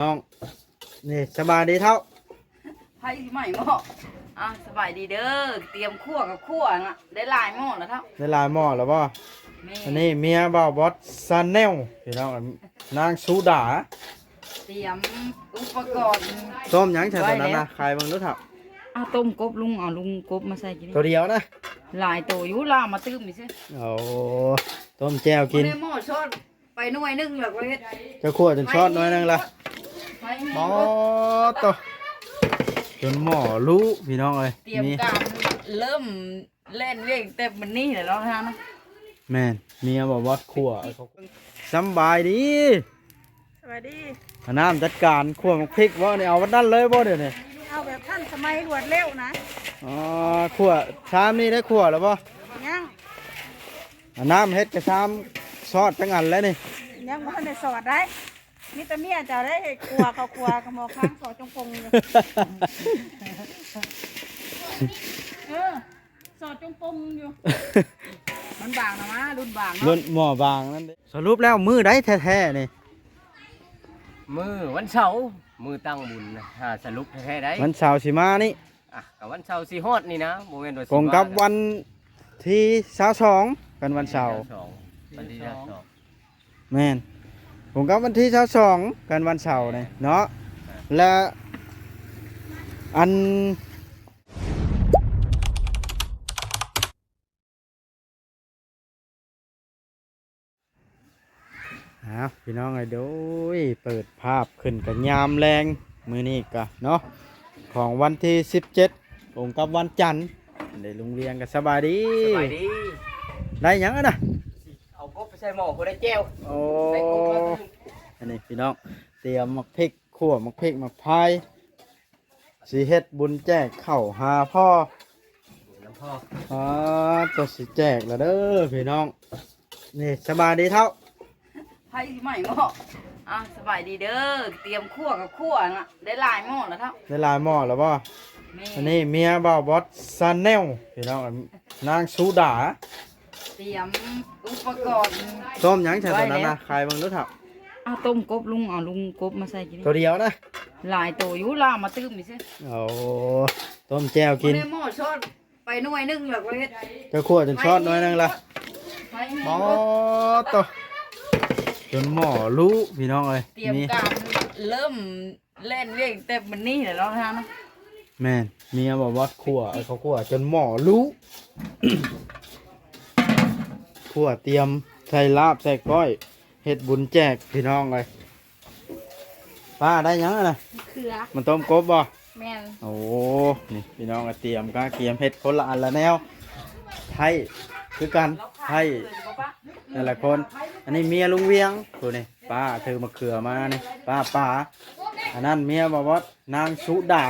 ນ້ອງ ນີ້ ສະບາຍດີເຖົ້າ. ໃຜຊິໃໝ່ໝໍ້? ອ່າ ສະບາຍດີເດີ. ຕຽມຄົວກໍຄົວນະ ໄດ້ຫຼາຍໝໍ້ແລ້ວເຖົ້າ. ໄດ້ຫຼາຍໝໍ້ແລ້ວບໍ່? ແມ່ນ. ອັນນີ້ເມຍບ່າວບອດຊາແນວ ພີ່ນ້ອງ ນາງສຸດາ ຕຽມອຸປະກອນ. ຕົ້ມຫຍັງຊະຕອນນັ້ນນະ? ຂາຍເບິ່ງດູເຖົ້າ. ເອົາຕົ້ມກົບລຸງ ເອົາລຸງກົບມາໃສ່ກິນ. ໂຕດຽວນະ? ຫຼາຍໂຕຢູ່ ລາວມາຕື່ມນີ້ຊື່. ໂອ້ ຕົ້ມແຈ່ວກິນ. ບໍ່ໄດ້ໝໍ້ຊອດ ໄປໜ່ວຍໜຶ່ງແລ້ວກໍເຮັດ. ເຈົ້າຂົ້ວຈົນຊອດໜ່ວຍໜຶ່ງລະ. ໄປ ໝໍ້ໂຕ ຈົນໝໍ້ລຸພີ່ນ້ອງເອີຍ. ຕຽມການເລີ່ມແລ່ນວຽກແຕ່ມື້ນີ້ແຫຼະເນາະທ່ານ. ແມ່ນ ເມຍບ່າວບອດຄົວ. ສຳບາຍດີ. ສະບາຍດີ. ອາ ນ້ຳຈັດການຂົ້ວໝາກພິກບໍ່ນີ້? ເອົາວັນນັ້ນເລີຍບໍ່ດຽວນີ້? ເອົາແບບທັນສະໄໝ ລວດເລັວນະ. ອໍ ຂົ້ວຊາມນີ້ໄດ້ຂົ້ວແລ້ວບໍ່? ຍັງ. ອາ ນ້ຳເຮັດກະຊາມຊອດຈັກອັນແລ້ວນີ້? ຍັງບໍ່ທັນໄດ້ຊອດໄດ໋. ມີແຕ່ເມຍເຈົ້າໄດ້ເຮັດຄົວ ເຂົ້າຄົວກັບໝໍ້ຄ້າງ ຊອດຈົງປົງຢູ່. ເອີ ຊອດຈົງປົງຢູ່. ມັນບາງນະມາ ລຸ້ນບາງເນາະ ລຸ້ນໝໍ້ບາງນັ້ນເດ້. ສະຫຼຸບແລ້ວມື້ໃດແທ້ໆນີ້? ມື້ວັນເສົາ ມື້ຕັ້ງບຸນນະ. ຫາສະຫຼຸບແທ້ໆໄດ໋. ວັນເສົາຊິມານີ້. ອ່ະ ກະວັນເສົາຊິຮອດນີ້ນະ ບໍ່ແມ່ນວ່າຊິ ກົງກັບວັນທີຊາວສອງ ກັນວັນເສົາ. ວັນທີຊາວສອງ ວັນທີຊາວສອງ ແມ່ນ ກົງກັບວັນທີຊາວສອງ ກັນວັນເສົານີ້ເນາະ. ແມ່ນ. ແລະ ອັນ ອ້າວ ພີ່ນ້ອງເອີຍ ໂດຍ ເປີດພາບຂຶ້ນກະຍາມແລງມື້ນີ້ກະເນາະ ຂອງວັນທີສິບເຈັດ ກົງກັບວັນຈັນເດ້. ລຸງວຽງກະສະບາຍດີ. ສະບາຍດີ. ໄດ້ຫຍັງຫັ້ນນະ? ເອົາກົບໄປໃສ່ໝໍ້ ບໍ່ໄດ້ແຈ່ວ. ໂອ້ ໃສ່ກົບມາ. ອັນນີ້ພີ່ນ້ອງ ຕຽມໝາກພິກ ຂົ້ວໝາກພິກໝາກພາຍ ຊິເຮັດບຸນແຈກເຂົ້າຫາພໍ່ ນຳພໍ່. ອ່າ ໂຕ ຊິແຈກລະເດີພີ່ນ້ອງ. ນີ້ ສະບາຍດີເຖົ້າ. ໃຜຊິໃໝ່ໝໍ້? ອ່າ ສະບາຍດີເດີ. ຕຽມຄົວກໍຄົວນະ ໄດ້ຫຼາຍໝໍ້ແລ້ວເຖົ້າ. ໄດ້ຫຼາຍໝໍ້ແລ້ວບໍ່? ແມ່ນ. ອັນນີ້ເມຍບ່າວບອດຊາແນວ ພີ່ນ້ອງ ນາງສຸດາ ຕຽມອຸປະກອນ. ຕົ້ມຫຍັງຊະຕອນນັ້ນນະ? ຂາຍເບິ່ງດູເຖົ້າ. ເອົາຕົ້ມກົບລຸງ ເອົາລຸງກົບມາໃສ່ກິນ. ໂຕດຽວນະ? ຫຼາຍໂຕຢູ່ ລາວມາຕື່ມນີ້ຊື່. ໂອ້ ຕົ້ມແຈ່ວກິນ. ບໍ່ໄດ້ໝໍ້ຊອດ ໄປໜ່ວຍໜຶ່ງແລ້ວກໍເຮັດ. ເຈົ້າຂົ້ວຈົນຊອດໜ່ວຍໜຶ່ງລະ. ໄປ ໝໍ້ໂຕ ຈົນໝໍ້ລຸພີ່ນ້ອງເອີຍ. ຕຽມການເລີ່ມ ແລ່ນວຽກແຕ່ມື້ນີ້ແຫຼະເນາະທ່ານ. ແມ່ນ ເມຍບ່າວບອດຂົ້ວ ເຂົາຂົ້ວຈົນໝໍ້ລຸ ຂົ້ວຕຽມໃສ່ລາບໃສ່ກ້ອຍ ເຮັດບຸນແຈກພີ່ນ້ອງເອີຍ. ປ້າໄດ້ຫຍັງຫັ້ນນະ? ເຂືອ. ມັນຕົ້ມກົບບໍ່? ແມ່ນ. ໂອ້ ນີ້ພີ່ນ້ອງກໍຕຽມກະກຽມເຮັດຄົນລະອັນລະແນວ ໄທຄືກັນ ໄທແຕ່ລະຄົນ. ອັນນີ້ເມຍລຸງວຽງ ຜູ້ນີ້ ປ້າຖືໝາກເຂືອມານີ້ ປ້າປາ. ອັນນັ້ນເມຍບ່າວບອດ ນາງສຸດາ.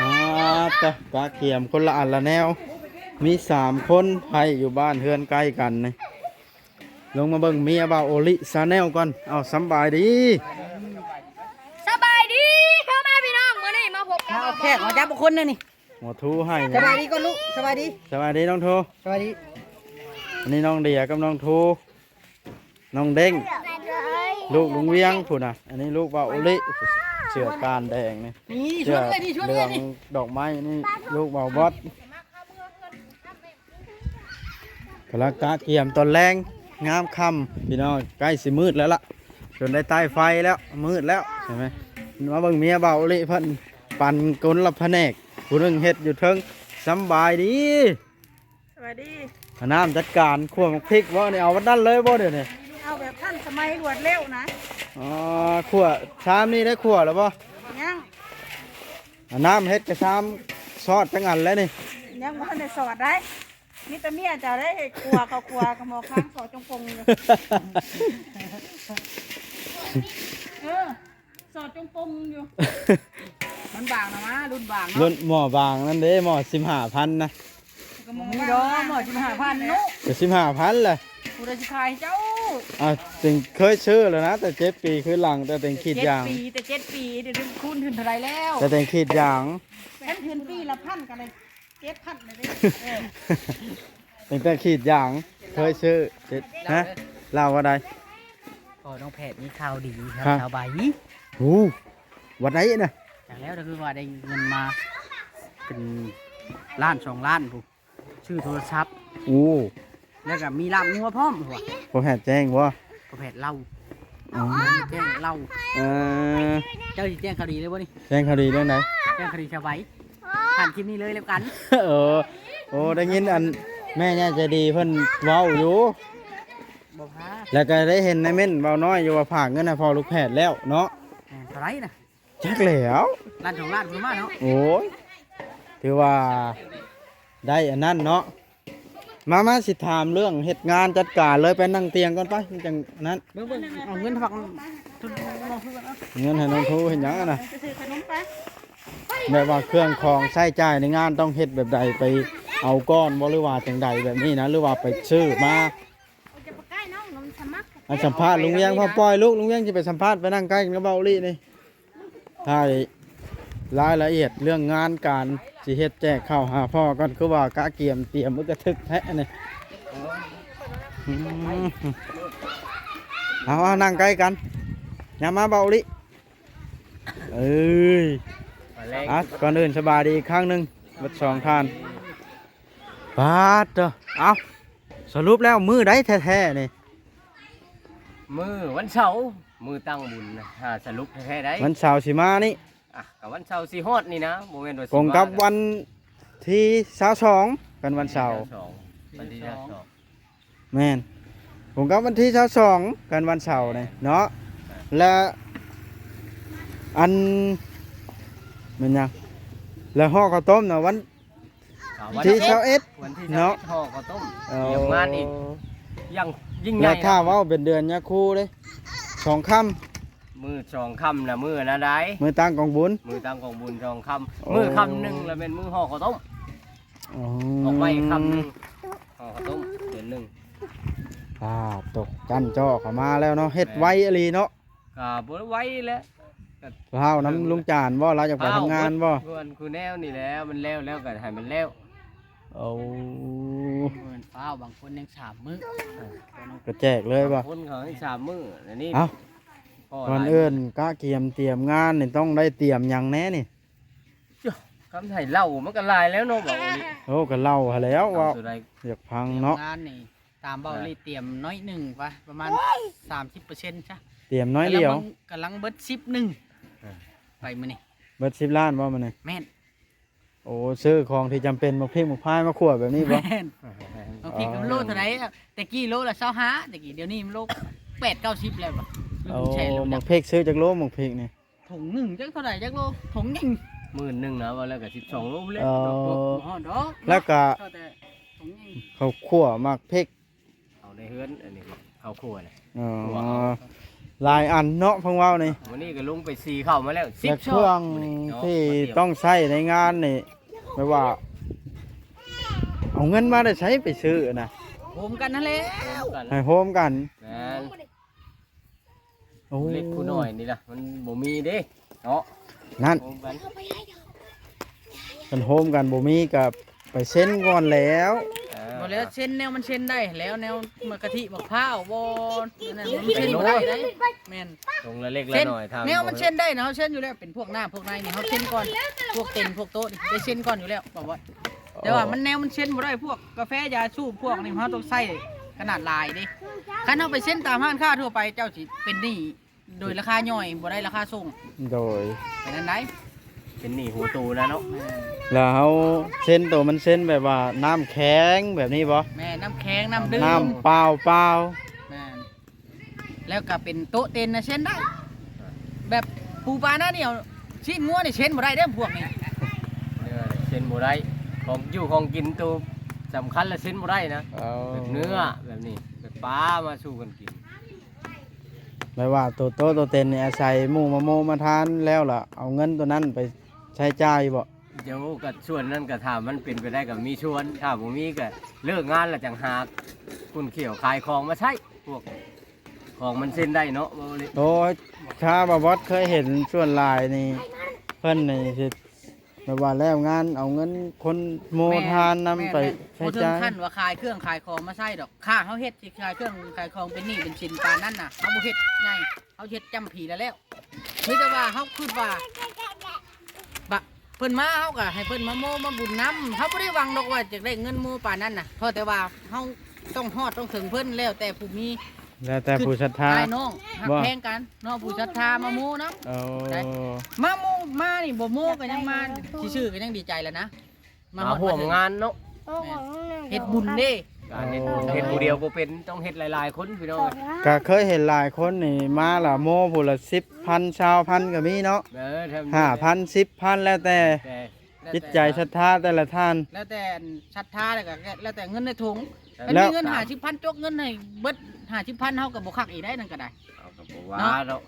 ອ່າ ຕະ ກະກຽມຄົນລະອັນລະແນວ ມີສາມຄົນ ໃຜຢູ່ບ້ານເຮືອນໃກ້ກັນນີ້. ລົງມາເບິ່ງເມຍບ່າວໂອລິຊາແນວກ່ອນ. ເອົາ ສຳບາຍດີ. ສະບາຍດີພໍ່ແມ່ພີ່ນ້ອງ ມື້ນີ້ມາພົບກັບ ເອົາແຂກມາຈັບຄົນໜຶ່ງນີ້. ໝໍ້ທູໃຫ້ ສະບາຍດີກ່ອນລູກ. ສະບາຍດີ. ສະບາຍດີນ້ອງທູ. ສະບາຍດີ. ອັນນີ້ນ້ອງເດຍກັບນ້ອງທູ ນ້ອງເດ້ງ ລູກລຸງວຽງພຸ້ນນະ. ອັນນີ້ລູກບ່າວໂອລິ ເສື້ອການແດງນີ້ ນີ້ ເສື້ອເຫຼືອງດອກໄມ້ນີ້ ລູກບ່າວບອດ. ກຳລັງກະກຽມຕອນແລງ ຍາມຄ່ຳພີ່ນ້ອງ ໃກ້ຊິມືດແລ້ວລະ ຈົນໄດ້ໄຕ້ໄຟແລ້ວ ມືດແລ້ວ ເຫັນໄໝ? ມາເບິ່ງເມຍບ່າວໂອລິເພິ່ນ ປັນຄົນລະພະແນກ ຜູ້ໜຶ່ງເຮັດຢູ່ເທິງ. ສຳບາຍດີ. ສະບາຍດີ. ອາ ນ້ຳຈັດການ ຂົ້ວໝາກພິກບໍ່ນີ້? ເອົາວັນນັ້ນເລີຍບໍ່ດຽວນີ້? ເອົາແບບທັນສະໄໝ ລວດເລັວນະ. ອໍ ຂົ້ວຊາມນີ້ໄດ້ຂົ້ວແລ້ວບໍ່? ຍັງ. ອາ ນ້ຳເຮັດກະຊາມຊອດຈັກອັນແລ້ວນີ້? ຍັງບໍ່ທັນໄດ້ຊອດໄດ໋. ມີແຕ່ເມຍເຈົ້າໄດ້ເຮັດຄົວ ເຂົ້າຄົວກັບໝໍ້ຄ້າງ ຊອດຈົງປົງຢູ່. ເອີ ຊອດຈົງປົງຢູ່. ມັນບາງນະມາ ລຸ້ນບາງເນາະ. ລຸ້ນໝໍ້ບາງນັ້ນເດ້ ໝໍ້ສິບຫ້າພັນນະ. ກໍບໍ່ມີດອກ ໝໍ້ສິບຫ້າພັນເນາະ. ກໍສິບຫ້າພັນແຫຼະ. ຜູ້ໃດຊິຂາຍໃຫ້ເຈົ້າ? ອ່າ ເຕັງເຄີຍຊື້ແລ້ວນະ ແຕ່ເຈັດປີຄືຫຼັງ ແຕ່ເຕັງຂີດຢາງ. ເຈັດປີ ແຕ່ເຈັດປີ ດຽວນີ້ຄູນຂຶ້ນເທົ່າໃດແລ້ວ? ແຕ່ເຕັງຂີດຢາງ. ຄັນຂຶ້ນປີລະພັນກໍໄດ້ ເຈັດພັນເລີຍເດ້. ເອີ ຕັ້ງແຕ່ຂີດຢາງເຄີຍຊື້. ເຈັດ ຮະ? ລາວວ່າໃດ? ກໍນ້ອງແພດມີຂ່າວດີ ຄ ຄ ລັບສາວໃບ. ໂອ້ ວັດໃດນະ? ຈັກແລ້ວ ກໍຄືວ່າໄດ້ເງິນມາເປັນລ້ານສອງລ້ານພຸ້ນ ຊື້ໂທລະສັບ. ໂອ້ ແລ້ວກໍມີລາບງົວພ້ອມ. ພໍ່ແພດແຈ້ງບໍ່? ພໍ່ແພດເລົ່າ. ອໍ ແຈ້ງເລົ່າ. ເອີ ເຈົ້າຊິແຈ້ງຂ່າວດີເລີຍບໍ່ນີ້? ແຈ້ງຂ່າວດີເລື່ອງໃດ? ແຈ້ງຂ່າວດີສາວໃບ ຜ່ານຄລິບນີ້ເລີຍແລ້ວກັນ. ເອີ ໂອ້ ໄດ້ຍິນອັນແມ່ໃຫຍ່ໃຈດີເພິ່ນເວົ້າຢູ່ ບໍ່ພາດ ແລ້ວກໍໄດ້ເຫັນໃນເມັ້ນເວົ້ານ້ອຍຢູ່ວ່າຝາກເງິນໃຫ້ພໍ່ລູກແພດແລ້ວເນາະ. ແມ່ນ ເທົ່າໃດນະ? ຈັກແລ້ວ ລ້ານສອງລ້ານພຸ້ນມາເນາະ. ໂອ້ຍ ຖືວ່າໄດ້ອັນນັ້ນເນາະ. ມາ ມາ ຊິຖາມເລື່ອງເຮັດງານຈັດການເລີຍ ໄປນັ່ງຕຽງກ່ອນໄປ ມັນຈັ່ງນັ້ນ. ເບິ່ງໆ ເອົາເງິນໃຫ້ ເງິນໃຫ້ນ້ອງທູເຮັດຫຍັງຫັ້ນນະ? ໄປຊື້ຂະໜົມໄປ. ແບບວ່າເຄື່ອງຂອງໃຊ້ຈ່າຍໃນງານຕ້ອງເຮັດແບບໃດ? ໄປເອົາກ່ອນບໍ່ ຫຼືວ່າຈັ່ງໃດແບບນີ້ນະ ຫຼືວ່າໄປຊື້ມາ? ອັນສຳພາດລຸງວຽງ ພໍ່ປ່ອຍລູກ ລຸງວຽງຊິໄປສຳພາດ ໄປນັ່ງໃກ້ກັນກັບເບົາອີ່ຫຼີນີ້. ຖ່າຍລາຍລະອຽດເລື່ອງງານການ ຊິເຮັດແຈກເຂົ້າຫາພໍ່ກ່ອນ ຄືວ່າກະກຽມຕຽມອຶກກະທຶກແທ້ນີ້. ອືມ ເອົາ ເອົາ ນັ່ງໃກ້ກັນ ຍາມມາເບົາລິ. ເອີຍ ມາແລງ ອ່ະ ກ່ອນອື່ນສະບາຍດີອີກຄັ້ງໜຶ່ງເບິດສອງທ່ານ. ປາດເຕີ ເອົ້າ ສະຫຼຸບແລ້ວມື້ໃດແທ້ໆນີ້? ມື້ວັນເສົາ ມື້ຕັ້ງບຸນນະ ຫາສະຫຼຸບແທ້ໆໄດ໋. ວັນເສົາຊິມານີ້? ອ່ະ ກໍວັນເສົາຊິຮອດນີ້ນະ ບໍ່ແມ່ນວ່າຊິ ກົງກັບວັນທີຊາວສອງ ກັນວັນເສົາ. ວັນທີຊາວສອງ ວັນທີຊາວສອງ ແມ່ນ ກົງກັບວັນທີຊາວສອງ ກັນວັນເສົານີ້ເນາະ. ແລະ ອັນ ແມ່ນຫຍັງ? ແລະ ຫໍ່ເຂົ້າຕົ້ມນະ ວັນ ວັນທີຊາວເອັດ ວັນທີຊາວເອັດ ເນາະ ຫໍ່ເຂົ້າຕົ້ມ ເອີ ຕຽມງານອີກຢ່າງຍິ່ງໃຫຍ່. ແລ້ວຖ້າເວົ້າເປັນເດືອນຍາຄູເດ້ ສອງຄ່ຳ ມື້ສອງຄ່ຳນະ ມື້ອັນນັ້ນໃດ໋ ມື້ຕັ້ງກອງບຸນ ມື້ຕັ້ງກອງບຸນສອງຄ່ຳ. ໂອ້ ມື້ຄ່ຳໜຶ່ງລະແມ່ນມື້ຫໍ່ເຂົ້າຕົ້ມ. ອໍ ອອກໄວ້ຄ່ຳໜຶ່ງ ຫໍ່ເຂົ້າຕົ້ມເດືອນໜຶ່ງ. ອ່າ ຕົກຈັນເຈາະເຂົ້າມາແລ້ວເນາະ ເຮັດໄວອີ່ຫຼີເນາະ. ກໍບໍ່ໄວແຫຼະ ກໍ ເຮົານຳລຸງຈານບໍ່ ລາວຢາກໄປທຳງານບໍ່? ເອົາ ເພິ່ນ ເພິ່ນ ຄູແນວນີ້ແຫຼະ ມັນແລ້ວແລ້ວກໍໃຫ້ມັນແລ້ວ. ໂອ້ ເພິ່ນຟ້າວ ບາງຄົນຍັງສາມມື້ ເອີ ກໍແຈກເລີຍບໍ່? ບາງຄົນເຂົາໃຫ້ສາມມື້ ອັນນີ້ ເອົ້າ ກ່ອນອື່ນກະກຽມຕຽມງານນີ້ຕ້ອງໄດ້ຕຽມຫຍັງແດ່ນີ້? ໂອ້ ຄຳໃຫ້ເລົ່າມັນກໍຫຼາຍແລ້ວເນາະ ເວົ້ານີ້. ໂອ້ ກໍເລົ່າຫັ້ນແຫຼ້ວ ເວົ້າ ຢາກຟັງເນາະ ຕຽມງານນີ້. ຕາມເບົາລີຕຽມໜ້ອຍໜຶ່ງວ່າ ປະມານສາມສິບເປີເຊັນຊະ ຕຽມໜ້ອຍດຽວ ກຳລັງເບິດສິບໜຶ່ງ ເອີ ໄປມື້ນີ້ ເບິດສິບລ້ານບໍ່ມື້ນີ້? ແມ່ນ. ໂອ້ ຊື້ຂອງທີ່ຈຳເປັນ ໝາກພິກໝາກພາຍມາຂົ້ວແບບນີ້ບໍ່? ແມ່ນ. ໝາກພິກມັນໂລເທົ່າໃດ? ແຕ່ກີ້ໂລລະຊາວຫ້າ ແຕ່ກີ້ ດຽວນີ້ມັນໂລແປດເກົ້າສິບແລ້ວບໍ່? ໂອ້ ໝາກພິກຊື້ຈັກໂລ ໝາກພິກນີ້? ຖົງໜຶ່ງຈັກເທົ່າໃດຈັກໂລ ຖົງໃຫຍ່ ໝື່ນໜຶ່ງນະ ວ່າແລ້ວກໍສິບສອງໂລພຸ້ນແຫຼະ. ເອີ ບໍ່ຮອດດອກ ແລ້ວກໍ ເທົ່າແຕ່ຖົງໃຫຍ່ ເຂົ້າຂົ້ວໝາກພິກ ເອົາໃນເຮືອນ ອັນນີ້ເຂົ້າຂົ້ວນະ. ອໍ ຫຼາຍອັນເນາະ ເພິ່ນເວົ້ານີ້. ມື້ນີ້ກໍລົງໄປສີເຂົ້າມາແລ້ວ ສິບຊອກ ເຄື່ອງທີ່ຕ້ອງໃຊ້ໃນງານນີ້ ແບບວ່າ ເອົາເງິນມາແຕ່ໃສໄປຊື້ນະ? ໂຮມກັນຫັ້ນແຫຼ້ວ ໃຫ້ໂຮມກັນ. ແມ່ນ. ໂອ້ ເລັກຜູ້ນ້ອຍນີ້ລະ ມັນບໍ່ມີເດ້ເນາະ ນັ້ນ ໂຮມກັນ ຄັນໂຮມກັນບໍ່ມີກໍໄປເຊັນກ່ອນແລ້ວ. ເອີ ບໍ່ແລ້ວ ເຊັນແນວມັນເຊັນໄດ້ແລ້ວ ແນວໝາກກະທິ ໝາກພ້າວ ບໍ່ ອັນນັ້ນມັນເຊັນບໍ່ໄດ້ເດ້. ແມ່ນ ຖົງລະເລັກລະນ້ອຍ ແນວມັນເຊັນໄດ້ນະ ເຮົາເຊັນຢູ່ແລ້ວ ເປັນພວກນ້ຳພວກໃນນີ້ ເຮົາເຊັນກ່ອນ ພວກເຕັນພວກໂຕະນີ້ໄດ້ເຊັນກ່ອນຢູ່ແລ້ວ ບໍ່ ບໍ່ ແຕ່ວ່າມັນ ແນວມັນເຊັນບໍ່ໄດ້ ພວກກາແຟ ຢາສູບ ພວກນີ້ ເຮົາຕ້ອງໃຊ້ຂະໜາດຫຼາຍເດ້. ຄັນເຮົາໄປເຊັນຕາມຮ້ານຄ້າທົ່ວໄປ ເຈົ້າຊິເປັນໜີ້ໂດຍລາຄາຍ່ອຍ ບໍ່ໄດ້ລາຄາສົ່ງ. ໂດຍ ເປັນອັນໃດ ເປັນໜີ້ຫົວໂຕນະເນາະ. ແມ່ນ ແລ້ວເຮົາເຊັນໂຕມັນເຊັນແບບວ່ານ້ຳແຂງແບບນີ້ບໍ່? ແມ່ນ ນ້ຳແຂງ ນ້ຳດື່ມ ນ້ຳເປົ່າໆ. ແມ່ນ. ແລ້ວກໍເປັນໂຕະເຕັນນະເຊັນໄດ້ ແບບປູປາໜ້າໜຽວ ຊີ້ນງົວນີ້ເຊັນບໍ່ໄດ້ເດ້ພວກນີ້. ເນື້ອເຊັນບໍ່ໄດ້ ຂອງຢູ່ຂອງກິນໂຕສຳຄັນລະເຊັນບໍ່ໄດ້ນະ. ເອົາ ແບບເນື້ອແບບນີ້ ແບບປາມາສູ່ກັນກິນ ແບບວ່າໂຕໂຕະໂຕເຕັນນີ້ອາໄສໝູ່ມາໂມມາທານແລ້ວລະເອົາເງິນໂຕນັ້ນໄປໃຊ້ຈ່າຍບໍ່? ໂຢ ກໍສ່ວນນັ້ນກໍຖ້າມັນເປັນໄປໄດ້ກໍມີສ່ວນ ຖ້າບໍ່ມີກໍເລີກງານລະຈັ່ງຫາກຸ້ນຂ້ຽວຂາຍຂອງມາໃຊ້ ພວກຂອງມັນເຊັນໄດ້ເນາະ ບໍ່ເລີຍ. ໂອ້ຍ ຖ້າບ່າວບອດເຄີຍເຫັນສ່ວນຫຼາຍນີ້ ເພິ່ນນີ້ຊິ ແບບວ່າແລ້ວງານເອົາເງິນຄົນໂມທານນຳໄປໃຊ້ຈ່າຍ ແມ່ນໆ ບໍ່ເຖິງຂັ້ນວ່າຂາຍເຄື່ອງຂາຍຂອງມາໃຊ້ດອກ. ຖ້າເຮົາເຮັດຊິຂາຍເຄື່ອງຂາຍຂອງເປັນໜີ້ເປັນສິນປານນັ້ນນະ ເຮົາບໍ່ເຮັດໃຫຍ່ ເຮົາເຮັດຈ້ຳຜີລະແລ້ວ. ມີແຕ່ວ່າເຮົາຄິດວ່າ ບະ ເພິ່ນມາ ເຮົາກໍໃຫ້ເພິ່ນມາໂມມາບຸນນຳ. ເຮົາບໍ່ໄດ້ຫວັງດອກວ່າຈະໄດ້ເງິນໂມປານນັ້ນນະ ເພາະແຕ່ວ່າເຮົາຕ້ອງຮອດຕ້ອງເຖິງເພິ່ນ ແລ້ວແຕ່ຜູ້ມີ ແລ້ວແຕ່ຜູ້ສັດທາ ອ້າຍນ້ອງຮັກແພງກັນເນາະ ຜູ້ສັດທາມາໂມນຳ. ເອີ ໄດ້ ມາໂມ ມານີ້ບໍ່ໂມກໍຍັງມາ ຊື່ໆ ກໍຍັງດີໃຈແລ້ວນະ ມາ ມາຮ່ວມງານເນາະ ແມ່ນ ເຮັດບຸນເດ້. ການເຮັດບຸນ ເຮັດຜູ້ດຽວບໍ່ເປັນ ຕ້ອງເຮັດຫຼາຍໆຄົນພີ່ນ້ອງ. ກໍເຄີຍເຫັນຫຼາຍຄົນນີ້ມາລະໂມຜູ້ລະສິບພັນ ຊາວພັນກໍມີເນາະ ເອີ ຫ້າພັນ ສິບພັນ ແລ້ວແຕ່ ແຕ່ ຈິດໃຈສັດທາແຕ່ລະທ່ານ ແລ້ວແຕ່ສັດທາ ແລ້ວກໍແລ້ວແຕ່ເງິນໃນຖົງ. ແລ້ວມີເງິນຫ້າສິບພັນ ຈົກເງິນໃຫ້ເບິດຫ້າສິບພັນ ເຮົາກໍບໍ່ຄັກອີກໄດ໋ ນັ້ນກໍໄດ້ ເຮົາກໍບໍ່ວ່າເນາະ ເນາະ.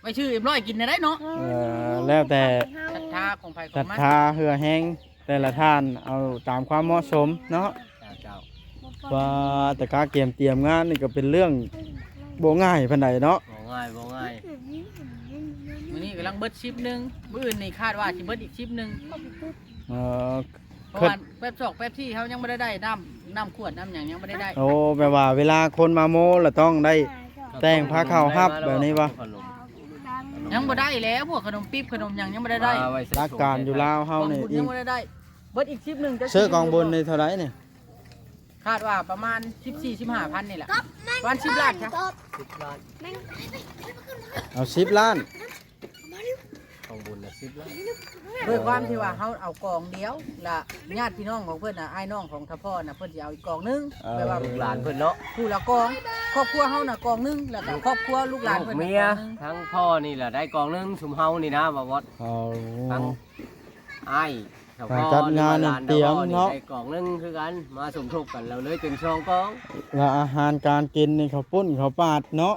ໄປຊື້ເອັມຮ້ອຍກິນໄດ້ເນາະ ເອີ ແລ້ວແຕ່ສັດທາຂອງໃຜຂອງມັນ ສັດທາເຫື່ອແຮງແຕ່ລະທ່ານ ເອົາຕາມຄວາມເໝາະສົມເນາະ. ເຈົ້າ ເຈົ້າ ວ່າແຕ່ກາກຽມຕຽມງານນີ້ກໍເປັນເລື່ອງບໍ່ງ່າຍປານໃດເນາະ ບໍ່ງ່າຍ ບໍ່ງ່າຍ. ມື້ນີ້ກຳລັງເບິດສິບໜຶ່ງ ມື້ອື່ນນີ້ຄາດວ່າຊິເບິດອີກສິບໜຶ່ງ ເອີ ເພາະວ່າແປັບສອກແປັບສີ່ເຮົາຍັງບໍ່ໄດ້ໄດ້ ນ້ຳ ນ້ຳຂວດນ້ຳຫຍັງຍັງບໍ່ໄດ້ໄດ້. ໂອ້ ແປວ່າເວລາຄົນມາໂມລະຕ້ອງໄດ້ແຕ່ງພາເຂົ້າຮັບແບບນີ້ບໍ່? ຍັງບໍ່ໄດ້ແລ້ວ ພວກຂະໜົມປີບຂະໜົມຫຍັງຍັງບໍ່ໄດ້ໄດ້. ຫຼັກການຢູ່ລາວເຮົານີ້ ກອງບຸນຍັງບໍ່ໄດ້ໄດ້ ເບິດອີກສິບໜຶ່ງ ຊື້ກອງບຸນນີ້ເທົ່າໃດນີ້? ຄາດວ່າປະມານສິບສີ່ ສິບຫ້າພັນນີ້ແຫຼະ ປະມານສິບລ້ານຊະ ສິບລ້ານ ເອົາສິບລ້ານ ກອງບຸນນະສິບລ້ານ. ດ້ວຍຄວາມທີ່ວ່າເຮົາເອົາກອງດຽວ ລະຍາດພີ່ນ້ອງຂອງເພິ່ນນະ ອ້າຍນ້ອງຂອງທະພໍ່ນະ ເພິ່ນຊິເອົາອີກກອງໜຶ່ງ ເອີ ແບບວ່າລູກຫຼານເພິ່ນເນາະ ຜູ້ລະກອງ ຄອບຄົວເຮົານະກອງໜຶ່ງ ລະກະຄອບຄົວລູກຫຼານເພິ່ນນະກອງໜຶ່ງ ທັງພໍ່ນີ້ລະໄດ້ກອງໜຶ່ງ ຊຸມເຮົານີ້ນະ ບໍ່ວອດ ເອົາ ທັງ ອ້າຍເຈົ້າຂອງຈັດງານນັ້ນຕຽມເນາະ ໄດ້ກອງໜຶ່ງຄືກັນ ມາສົມທົບກັນແລ້ວເລີຍເປັນສອງກອງ. ແລ້ວອາຫານການກິນນີ້ ເຂົ້າປຸ້ນເຂົ້າປາດເນາະ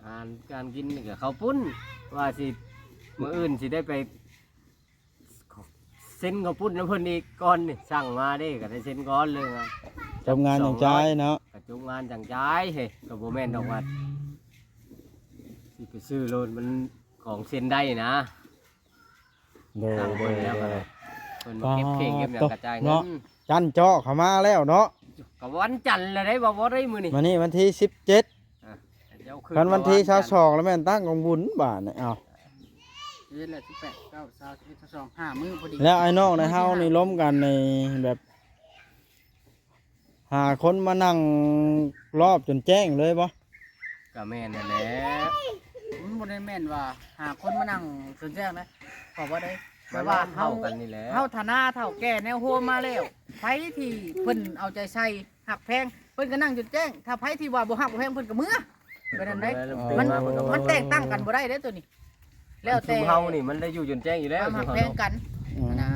ອາຫານການກິນນີ້ກໍເຂົ້າປຸ້ນ ວ່າຊິ ມື້ອື່ນຊິໄດ້ໄປເຊັນເຂົ້າປຸ້ນນຳເພິ່ນອີກກ່ອນນີ້ ສັ່ງມາເດ້ ກໍໄດ້ເຊັນກ່ອນເລີຍ. ຈົບງານຈັ່ງຈ່າຍເນາະ ກໍຈົບງານຈັ່ງຈ່າຍເຮີ້ຍ ກໍບໍ່ແມ່ນດອກວ່າຊິໄປຊື້ໂລດ ມັນຂອງເຊັນໄດ້ນະ. ໂດຍ ເພິ່ນມາເກັບເຄງເກັບຫຍັງກະຈ່າຍເງິນເນາະ ຈັນເຈາະເຂົ້າມາແລ້ວເນາະ. ກະວັນຈັນລະໄດ໋ ບໍ່ ບໍ່ໄດ້ມື້ນີ້ ມື້ນີ້ວັນທີສິບເຈັດ ອ່ະ ຄັນວັນທີຊາວສອງລະແມ່ນຕັ້ງກອງບຸນບາດນີ້. ເອົ້າ ສິບເອັດ ສິບແປດ ສິບເກົ້າ ຊາວ ສິບເອັດ ຊາວສອງ ຫ້າມື້ພໍດີ. ແລ້ວອ້າຍນ້ອງໃນເຮົານີ້ລົມກັນໃນແບບ ຫາຄົນມານັ່ງລອບຈົນແຈ້ງເລີຍບໍ່? ກະແມ່ນຫັ້ນແຫຼະ ມັນບໍ່ໄດ້ແມ່ນວ່າຫາຄົນມານັ່ງຈົນແຈ້ງນະ ເພາະວ່າໄດ້ ແບບວ່າເຮົາ ເຮົາທະນາເຖົ້າແກ່ແນວໂຮມມາແລ້ວ ໃຜທີ່ເພິ່ນເອົາໃຈໃສ່ຮັກແພງ ເພິ່ນກະນັ່ງຈົນແຈ້ງ ຖ້າໃຜທີ່ວ່າບໍ່ຮັກບໍ່ແພງ ເພິ່ນກະເມືອ ແບບນັ້ນໄດ໋. ອໍ ມັນ ມັນແຕກຕ່າງກັນບໍ່ໄດ້ເດ້ໂຕນີ້. ແລ້ວແຕ່ ຊຸມເຮົານີ້ມັນໄດ້ຢູ່ຈົນແຈ້ງຢູ່ແລ້ວ ຄວາມຮັກແພງກັນ ອືມ ນະ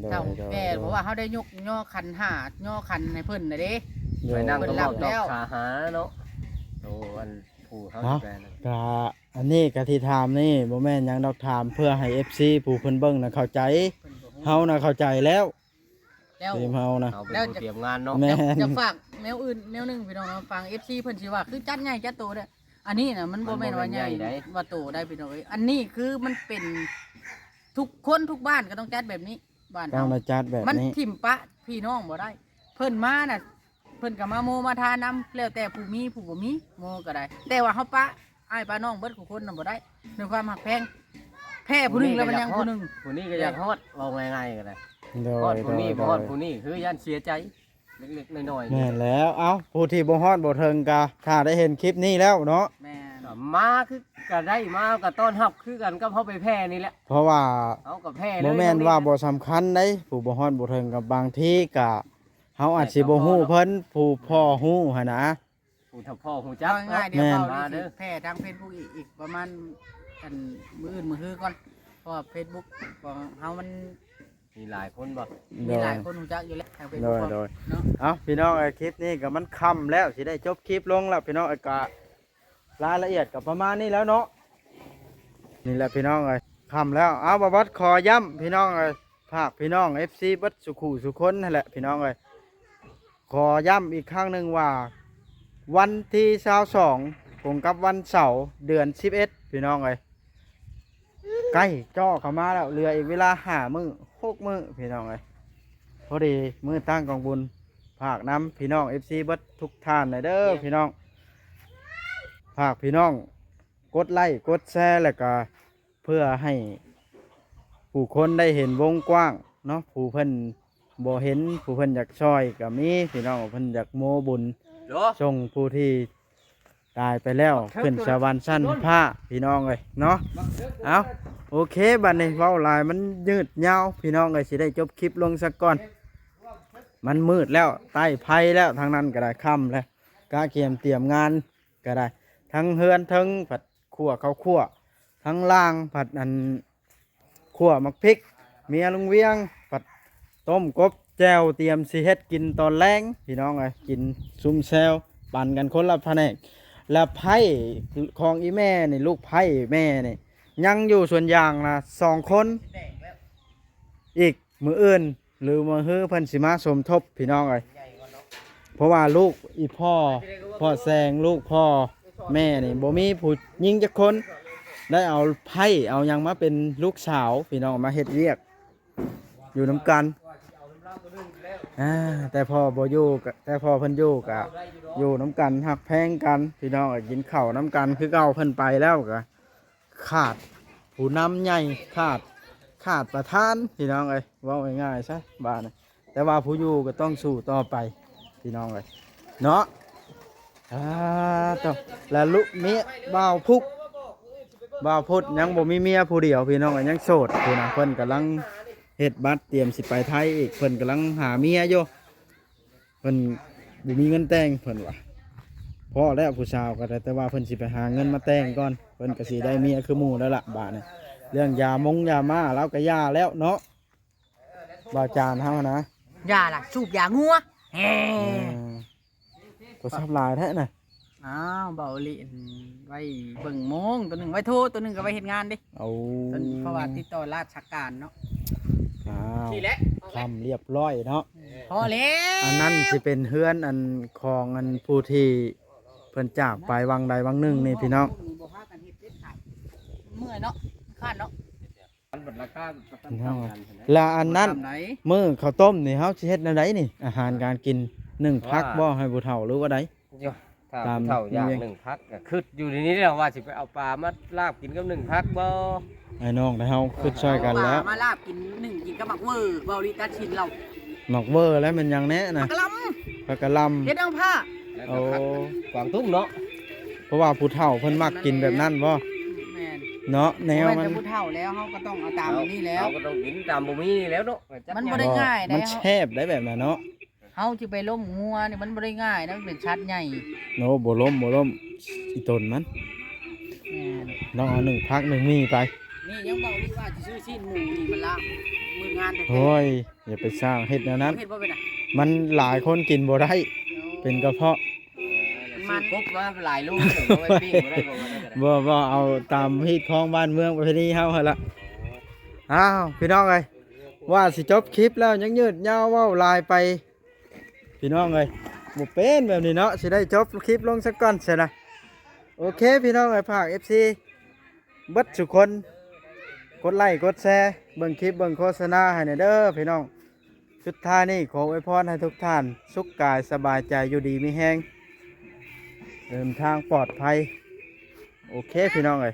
ໂດຍ ເຖົ້າແກ່ ໂດຍ ເພາະວ່າເຮົາໄດ້ຍົກຍໍຂັນຫ້າ ຍໍຂັນໃຫ້ເພິ່ນນະເດ້ ໂດຍ ໄປນັ່ງ ເພິ່ນຮັບແລ້ວ ຂາຫາເນາະ. ໂຕອັນຜູ້ເຮົາ ເອົ້າ ແປນະ ກະອັນນີ້ກະທີ່ຖາມນີ້ບໍ່ແມ່ນຫຍັງດອກ ຖາມເພື່ອໃຫ້ເອັຟຊີຜູ້ເພິ່ນເບິ່ງນະເຂົ້າໃຈ ເຮົານະເຂົ້າໃຈແລ້ວ ແລ້ວ ທີມເຮົານະ ເຮົາເປັນຜູ້ຕຽມງານເນາະ ແມ່ນ ຢາກ ຢາກຝາກແນວອື່ນແນວໜຶ່ງພີ່ນ້ອງເນາະ ຟັງເອັຟຊີເພິ່ນຊິວ່າຄືຈັດໃຫຍ່ຈັດໂຕເດ້. ອັນນີ້ນະມັນບໍ່ແມ່ນວ່າໃຫຍ່ ມັນບໍ່ແມ່ນໃຫຍ່ໃດ ວ່າໂຕໄດ໋ພີ່ນ້ອງເອີຍ ອັນນີ້ຄືມັນເປັນທຸກຄົນທຸກບ້ານກໍຕ້ອງຈັດແບບນີ້ ບ້ານເຮົາຕ້ອງໄດ້ຈັດແບບນີ້ ມັນຖິ້ມປະພີ່ນ້ອງບໍ່ໄດ້ ເພິ່ນມານະ ເພິ່ນກໍມາໂມມາທານຳ ແລ້ວແຕ່ຜູ້ມີຜູ້ບໍ່ມີ ໂມກໍໄດ້ ແຕ່ວ່າເຮົາປະອ້າຍປະນ້ອງເບິດຄູ່ຄົນນະບໍ່ໄດ້ ໃນຄວາມຮັກແພງ ແພ້ຜູ້ໜຶ່ງແລ້ວມັນຍັງຜູ້ໜຶ່ງ ຜູ້ນີ້ກໍຢາກຮອດ ເວົ້າງ່າຍໆກໍໄດ້ ໂດຍ ຮອດຜູ້ນີ້ ໂດຍ ບໍ່ຮອດ ໂດຍ ຜູ້ນີ້ ຄືຢ້ານເສຍໃຈເລັກໆນ້ອຍໆ ແມ່ນແລ້ວ. ເອົ້າ ຜູ້ທີ່ບໍ່ຮອດບໍ່ເຖິງກໍຖ້າໄດ້ເຫັນຄລິບນີ້ແລ້ວເນາະ ແມ່ນ ກໍມາຄື ກໍໄດ້ມາ ກໍຕ້ອນຮັບຄືກັນກັບເຮົາໄປແຜ່ນີ້ແຫຼະ ເພາະວ່າເຮົາກໍແຜ່ເລີຍ ບໍ່ແມ່ນວ່າບໍ່ສຳຄັນໃດ໋ ຜູ້ບໍ່ຮອດບໍ່ເຖິງ ກໍບາງທີກໍ ເຮົາອາດຊິບໍ່ຮູ້ເພິ່ນ ຜູ້ພໍ່ຮູ້ຫັ້ນນະ ຜູ້ເຖົ້າພໍ່ຮູ້ຈັກ ເວົ້າງ່າຍໆ ດຽວ ແມ່ນ ເຮົາຊິແຜ່ທາງເຟສບຸກອີກ ອີກປະມານ ອັນ ມື້ອື່ນມື້ຮືກ່ອນ ເພາະວ່າເຟສບຸກຂອງເຮົາມັນ ມີຫຼາຍຄົນບໍ່? ໂດຍ ມີຫຼາຍຄົນຮູ້ຈັກຢູ່ແລ້ວ ທາງເຟສບຸກ ໂດຍ ເນາະ ໂດຍ ເອົ້າ ພີ່ນ້ອງເອີຍ ຄລິບນີ້ກໍມັນຄ່ຳແລ້ວ ຊິໄດ້ຈົບຄລິບລົງແລ້ວ ພີ່ນ້ອງເອີຍ ກໍ ລາຍລະອຽດກໍປະມານນີ້ແລ້ວເນາະ ນີ້ແຫຼະພີ່ນ້ອງເອີຍ ຄ່ຳແລ້ວ. ເອົາ ບ່າວວັດຂໍຢ້ຳພີ່ນ້ອງເອີຍ ຝາກພີ່ນ້ອງເອັຟຊີເບິດສູ່ຄູ່ສູ່ຄົນຫັ້ນແຫຼະພີ່ນ້ອງເອີຍ ຂໍຢ້ຳອີກຄັ້ງໜຶ່ງວ່າ ວັນທີຊາວສອງ ກົງກັບວັນເສົາ ເດືອນສິບເອັດ ພີ່ນ້ອງເອີຍ ກ ໃກ້ເຈາະເຂົ້າມາແລ້ວ ເຫຼືອອີກເວລາຫ້າມື້ຫົກມື້ພີ່ນ້ອງເອີຍ. ພໍດີມື້ຕັ້ງກອງບຸນ ຝາກນຳພີ່ນ້ອງເອັຟຊີເບິດທຸກທ່ານແດ່ເດີພີ່ນ້ອງ. ຝາກພີ່ນ້ອງກົດໄລ້ກົດແຊ ແລ້ວກະເພື່ອໃຫ້ຜູ້ຄົນໄດ້ເຫັນວົງກວ້າງເນາະ. ຜູ້ເພິ່ນບໍ່ເຫັນ ຜູ້ເພິ່ນຢາກຊ່ອຍກະມີພີ່ນ້ອງ. ເພິ່ນຢາກໂມບຸນ ໂດ ສົ່ງຜູ້ທີ່ ຕາຍໄປແລ້ວຂຶ້ນສະຫວັນຊັ້ນຟ້າພີ່ນ້ອງເອີຍເນາະ. ເອົາ ໂອເຄ ບັດນີ້ເວົ້າຫຼາຍມັນຍືດຍາວພີ່ນ້ອງເອີຍ. ຊິໄດ້ຈົບຄລິບລົງສາກ່ອນ ມັນມືດແລ້ວ ໃຕ້ໄພແລ້ວ ທາງນັ້ນກໍໄດ້ຄ່ຳແລ້ວ. ກະກຽມຕຽມງານກໍໄດ້ ທັງເຮືອນເທິງພັດຂົ້ວເຂົ້າຂົ້ວ ທັງລ່າງພັດອັນ ຂົ້ວໝາກພິກ. ເມຍລຸງວຽງພັດຕົ້ມກົບແຈ່ວ ຕຽມຊິເຮັດກິນຕອນແລງພີ່ນ້ອງເອີຍ. ກິນຊຸມແຊວ ປັນກັນຄົນລະພະແນກ. ລະໄພ້ຂອງອີ່ແມ່ນີ້ ລູກໄພ້ແມ່ນີ້ ຍັງຢູ່ສວນຢາງນະສອງຄົນ. ອີກມື້ອື່ນ ຫຼືມື້ຮືເພິ່ນຊິມາສົມທົບພີ່ນ້ອງເອີຍ. ເພາະວ່າລູກອີ່ພໍ່ ພໍ່ແສງ ລູກພໍ່ແມ່ນີ້ ບໍ່ມີຜູ້ຍິງຈັກຄົນ ໄດ້ເອົາໃພ້ເອົາຫຍັງມາເປັນລູກສາວພີ່ນ້ອງ ມາເຮັດວຽກຢູ່ນຳກັນ. ອາ ແຕ່ພໍ່ບໍ່ຢູ່ກະ ແຕ່ພໍ່ເພິ່ນຢູ່ກະຢູ່ນຳກັນ ຮັກແພງກັນພີ່ນ້ອງເອີຍ. ກິນເຂົ້ານຳກັນຄືເກົ່າ. ເພິ່ນໄປແລ້ວກະ ຂາດຜູ້ນຳໃຫຍ່ ຂາດ ຂາດປະທານພີ່ນ້ອງເອີຍ. ເວົ້າງ່າຍໆຊະບາດນີ້ ແຕ່ວ່າຜູ້ຢູ່ກໍຕ້ອງສູ້ຕໍ່ໄປພີ່ນ້ອງເອີຍເນາະ. ອາ ໂຕ ແລະລູກເມຍບ່າວພຸກ ບ່າວພຸດຍັງບໍ່ມີເມຍຜູ້ດຽວພີ່ນ້ອງເອີຍ ຍັງໂສດພຸ້ນນະ. ເພິ່ນກຳລັງເຮັດບັດ ຕຽມຊິໄປໄທອີກ ເພິ່ນກຳລັງຫາເມຍຢູ່. ເພິ່ນບໍ່ມີເງິນແຕ່ງ ເພິ່ນວ່າ ພໍແລ້ວຜູ້ສາວກໍໄດ້ ແຕ່ວ່າເພິ່ນຊິໄປຫາເງິນມາແຕ່ງກ່ອນ. ເພິ່ນກໍຊິໄດ້ເມຍຄືໝູ່ແລ້ວລະບາດນີ້. ເລື່ອງຢາມົງຢາມ້າລາວກໍຢ່າແລ້ວເນາະ ບ່າວຈານເຮົານະ. ຢ່າລະ ສູບຢາງົວແຮ. ເອີ ໂທລະສັບຫຼາຍແທ້ນະ. ອ້າວ ເບົາອີ່ຫຼີ ໄວ້ເບິ່ງໂມງ ໂຕໜຶ່ງໄວ້ໂທ ໂຕໜຶ່ງກໍໄວ້ເຮັດງານເດ້. ໂອ້ ເພິ່ນ ເພາະວ່າຕິດຕໍ່ລາຊະການເນາະ. ອ້າວ ນີ້ແຫຼະ ຄ່ຳລຽບຮ້ອຍເນາະ. ພໍແລ້ວ ອັນນັ້ນຊິເປັນເຮືອນອັນຂອງອັນຜູ້ທີ່ເພິ່ນຈາກໄປວັງໃດວັງໜຶ່ງນີ້ພີ່ນ້ອງ. ເມື່ອຍເນາະ ຄ້ານເນາະ. ລະອັນນັ້ນ ມື້ເຂົ້າຕົ້ມນີ້ ເຮົາຊິເຮັດແນວໃດນີ້? ອາຫານການກິນ ໜຶ້ງຜັກບໍ່ ໃຫ້ຜູ້ເຖົ້າ ຫຼືວ່າໃດ? ຖ້າຜູ້ເຖົ້າຢາກໜຶ້ງຜັກ ກໍຄິດຢູ່ນີ້ແຫຼະ ວ່າຊິໄປເອົາປາມາລາບກິນກັບໜຶ້ງຜັກບໍ່. ອ້າຍນ້ອງໄທເຮົາຄິດຊ່ອຍກັນແລ້ວ ເອົາປາມາລາບກິນ ໜຶ້ງກິນກັບໝາກເວີ ເບົາລີຕັດສິນເຮົາ. ໝາກເວີແລ້ວແມ່ນຫຍັງແນ່ນະ? ຜັກກະຫຼໍ່າ ຜັກກະຫຼໍ່າ ເຮັດນາງພ້າ ແລ້ວກໍ ໂອ້ ຜັກກວາງຕຸ້ງເນາະ. ເພາະວ່າຜູ້ເຖົ້າເພິ່ນມັກກິນແບບນັ້ນບໍ່? ແມ່ນ ເນາະ ແນວມັນ ແມ່ນແຕ່ຜູ້ເຖົ້າແລ້ວ ເຮົາກໍຕ້ອງເອົາຕາມນີ້ແລ້ວ ເຮົາກໍຕ້ອງກິນຕາມບໍ່ມີແລ້ວເນາະ. ມັນບໍ່ໄດ້ງ່າຍເດ້ ມັນແຊບໄດ໋ແບບນັ້ນເນາະ. ເຮົາຊິໄປລົ້ມງົວນີ້ມັນບໍ່ໄດ້ງ່າຍນະ ມັນເປັນສັດໃຫຍ່. ໂອ້ ບໍ່ລົ້ມ ບໍ່ລົ້ມ ອີ່ຕົນມັນ. ແມ່ນ ລອງເອົາໜຶ້ງຜັກໜຶ້ງໝີ່ໄປ. ນີ້ຍັງເວົ້າຢູ່ວ່າຊິຊື້ຊີ້ນໝູນີ້ມາລາບມື້ງານແທ້ໆ. ໂອ້ຍ ຢ່າໄປສ້າງເຮັດແນວນັ້ນ ເຮັດບໍ່ເປັນນະ ມັນຫຼາຍຄົນກິນບໍ່ໄດ້ ໂອ້ ເປັນກະເພາະ. ມັນຊື້ກົບມາຫຼາຍໂລ ເອົາໄວ້ປີ້ງບໍ່ໄດ້ບໍ່ວ່ານັ້ນກໍໄດ້. ບໍ່ ບໍ່ ເອົາຕາມຮີດຄອງບ້ານເມືອງປະເພນີເຮົາຫັ້ນລະ. ອ້າວ ພີ່ນ້ອງເອີຍ ວ່າຊິຈົບຄລິບແລ້ວ ຍັງຍືດຍາວເວົ້າຫຼາຍໄປ ພີ່ນ້ອງເອີຍ. ບໍ່ເປັນແບບນີ້ເນາະ ຊິໄດ້ຈົບຄລິບລົງສາກ່ອນຊັ້ນນະ. ໂອເຄ ພີ່ນ້ອງເອີຍ ຝາກເອັຟຊີເບິດສູ່ຄົນ ກົດໄລ້ກົດແຊ ເບິ່ງຄລິບເບິ່ງໂຄສະນາໃຫ້ແດ່ເດີພີ່ນ້ອງ. ສຸດທ້າຍນີ້ ຂໍອວຍພອນໃຫ້ທຸກທ່ານສຸກກາຍສະບາຍໃຈ ຢູ່ດີມີແຮງ ເດີນທາງປອດໄພ. ໂອເຄ ພີ່ນ້ອງເອີຍ